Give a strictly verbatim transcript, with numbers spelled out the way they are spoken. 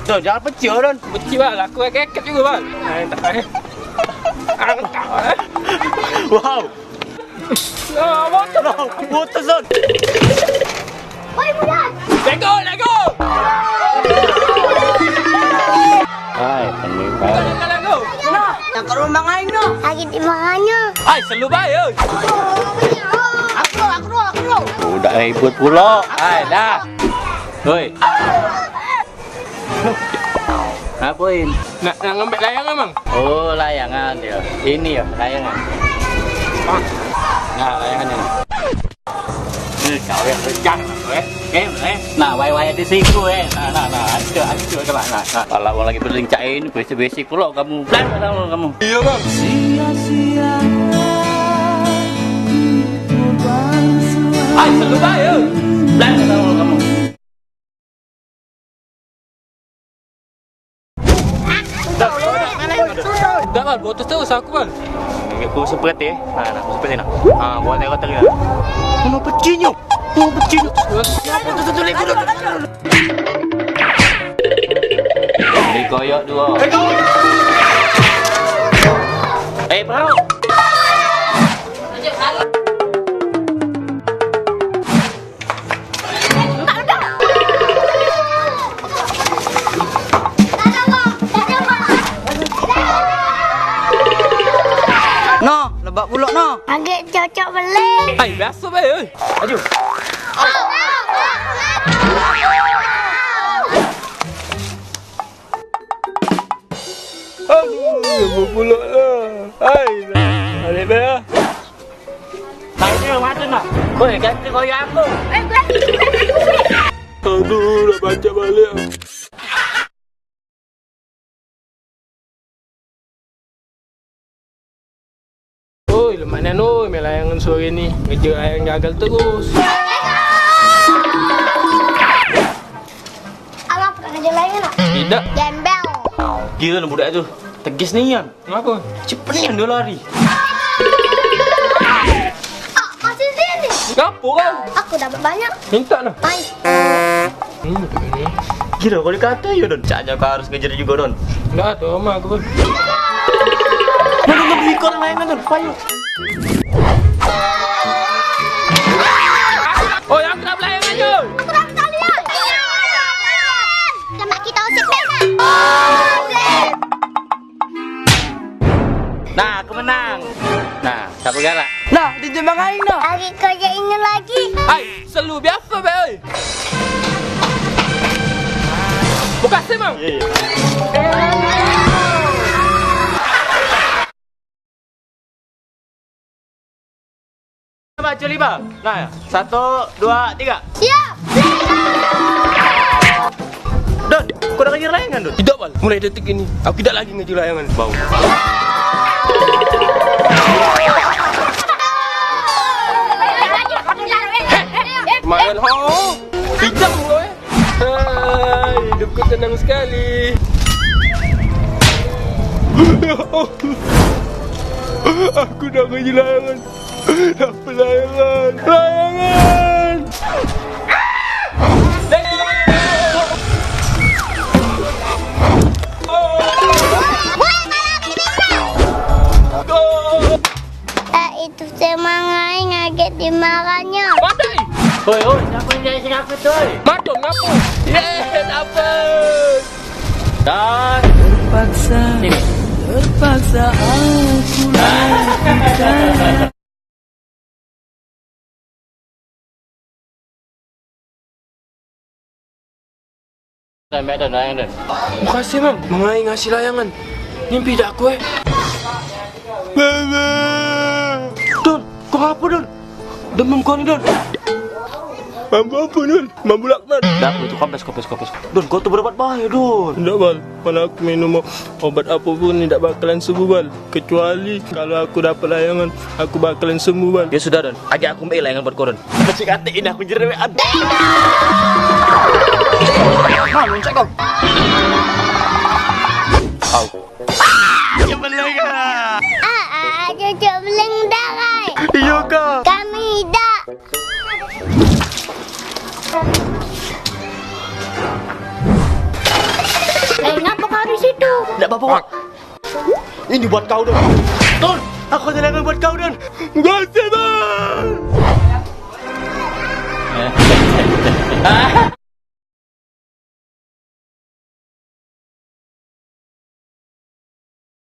Don, jangan pecah, Don. Pecah, Bal. Aku keket juga, Bal. Nah, tak ada. Wow. Ah, motor. Motor, Don. Woi, budak. Lego, lego. Hai, pening, Bal. Lego, lego. Nah, yang ke rumah aing, noh. Lagi di mana? Hai, selu bae, oi. Aku, aku, aku, aku. Udah ribut pula. Hai, dah. Woi. Ngapain? Nak, nak ngambek layangan, Mang. Oh, layangan dia. Ini ya, layangan. Nah, layangan ini. Ni kau yang rejang, eh. Eh, eh. Nah, wai-wai di siku, eh. Nah, nah, nah. Aduh, aduh, aduh, nah, nah. Kalau orang lagi berlincah ini, besi-besi pulau kamu. Blang, kamu, kamu. Iya, Bang. Sia-sia hidup bangsa. Hai, selu bae, eh. Blang, kamu, kamu. Dah, Bal, botos terus aku, Bal. Aku seperti, eh. Nah, nah, aku seperti, nah. Ah, buat tengok tadi, nah. Mana pecinyo? Mana pecinyo? Dikoyok dua. Eh, bro. No, lebak pulok, no. Agak cocok beling. Ai, biasa bae, oi. Aju. Aduh, lebak pulok lah. Ai, balik bae, ah. Tanya macam nak? Oi, ganti koyak aku. Aduh, dah baca balik. Oi, lemak nian oi, main layangan sore ni. Ngejar layang gagal terus. Abang pernah ngejar layangan tak? Tidak. Gembel. Gila budak tu. Tegas nian. Ngapo? Cepet nian dio lari. Ah, masih sini. Ngapo kau? Aku dapat banyak. Minta nah. Ai. Hmm, ini. Kira kau dikata yo, Don. Caknya kau harus ngejar juga, Don. Ndak ada, Oma, aku. Nah, Don, Don, ikut layangan, Don. Payu. Oh, yang kena layangan tu. Aku dapat kalian. Tembak kita usik deh. Nah, aku menang. Nah, siapa galak? Nah, di jembang aing nah. Ari kerja ini lagi. Hai, selu biasa be, oi. Makasih, Mang. Iya, iya. Coba, culi, Bang. Nah, satu, dua, tiga. Siap. Don, kau dah ngejar layangan, Don? Tidak, Bal. Mulai detik ini, aku tidak lagi ngejar layangan. Bau. Main ho. Pijak kau, eh. Hai, hidupku tenang sekali. Aku dah ngejar layangan. Dapat layangan. Layangan. Eh, itu semangai ngaget di marahnya. Padai. Hoi, hoi, siapa yang jadi sing aku tu, hoi? Madon, ngapo? Ye, dapat. Dan terpaksa, sini. Terpaksa aku lakukan. Sampai Don, layangan, Don. Makasih, Mang. Mengai ngasih layangan. Mimpi dah aku, eh. Don, kau ngapo, Don? Demam kau ni, Don. Mampu apa, Don? Mambulak, Don. Dah, itu kopes, kopes, kopes. Don, kau tu berobat bae, Don. Ndak, Bal. Mana aku minum o-, obat apo pun, ndak bakalan sembuh, Bal. Kecuali kalau aku dapat layangan, aku bakalan sembuh, Bal. Ya sudah, Don. Ajak aku ambil layangan buat kau, Don. Masih kate ini aku jerewekan. Nah, loncek kau. Au. Cepat lagi. Ah, ah, cucuk beling dah, Rai. Iyo kah? Kami dah. Makasih, Mang. Apa, Wak? Ini buat kau, Don. Don, aku ada layangan buat kau, Don. Makasih, Don.